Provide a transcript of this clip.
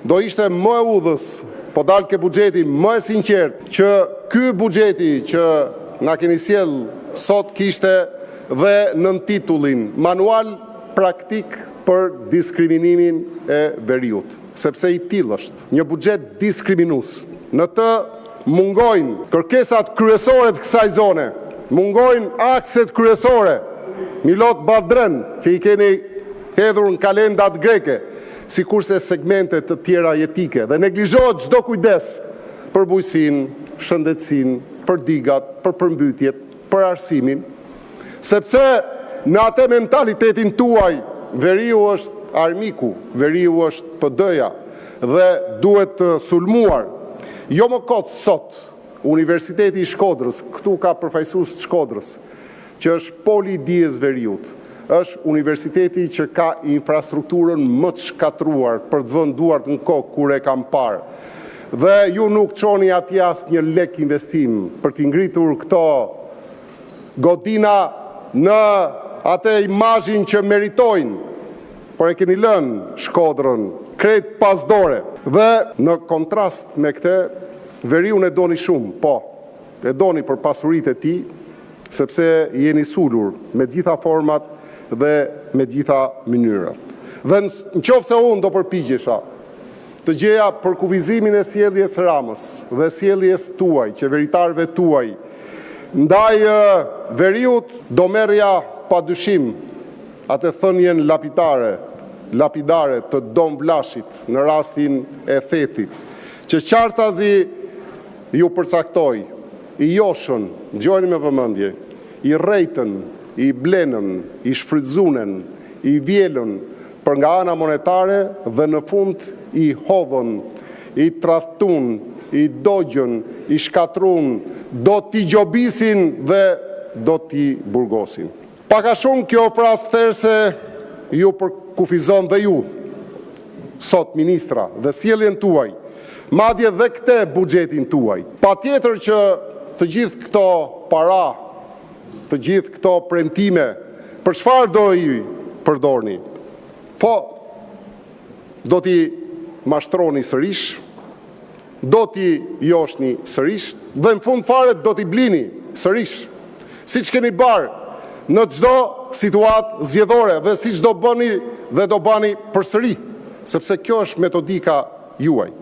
Do ishte më e udhës, po dal te buxheti, më e sinqertë, që ky buxheti që na keni sjellë sot të kishte dhe nëntitullin “Manual praktik për diskriminimin e Veriut”, sepse i tillë është, një buxhet diskriminues. Në të mungojnë kërkesat kryesore të kësaj zone, mungojnë akset kryesore Milot-Balldren, që i keni hedhur në kalendat greke, sikurse segmente të tjera jetike, dhe neglizhohet çdo kujdes për bujqësinë, shëndetësinë, për digat, për përmbytjet, për arsimin, sepse në atë mentalitetin tuaj Veriu është armiku, Veriu është PD-ja dhe duhet sulmuar. Jo më kot sot Universiteti i Shkodrës, këtu ka përfaqësues të Shkodrës, që është poli i dijes së Veriut, është universiteti që ka infrastrukturën më të shkatërruar, për të vënë duart në kokë kur e kam parë, dhe ju nuk çoni atje asnjë lek investim për t'i ngritur këto godina në atë imazhin që meritojnë, por e keni lënë Shkodrën krejt pas dore. Dhe në kontrast me këtë, Veriun e doni shumë, po, e doni për pasuritë e tij, sepse jeni sulur me të gjitha format dhe me të gjitha mënyrat. Dhe në qoftë se unë do të përpiqesha të gjeja përkufizimin e sjelljes së Ramës dhe sjelljes suaj, qeveritarëve tuaj, ndaj Veriut, do të merrja pa dyshim atë thënien lapidare, lapidare të Dom Vlashit në rastin e Thethit, që qartazi ju përcaktoi, i joshën, dëgjojeni me vëmendje, i rrejtën, i blenën, i shfrytëzunën, i vjelën për nga ana monetare dhe në fund i hodhën, i tradhtun, i dogjën, i shkatrrun, do t'i gjobisin dhe do t'i burgosin. Pak a shumë kjo frazë therëse ju përkufizon dhe ju sot, ministra, dhe sjelljen tuaj, madje edhe këtë buxhetin tuaj. Patjetër që të gjitha këto para, të gjitha këto premtime, për çfarë do i përdorni? Po, do t'i mashtroni sërish, do t'i joshni sërish dhe në fund fare do t'i blini sërish, siç keni bërë në çdo situatë zgjedhore dhe siç do bëni dhe do bëni përsëri, sepse kjo është metodika juaj.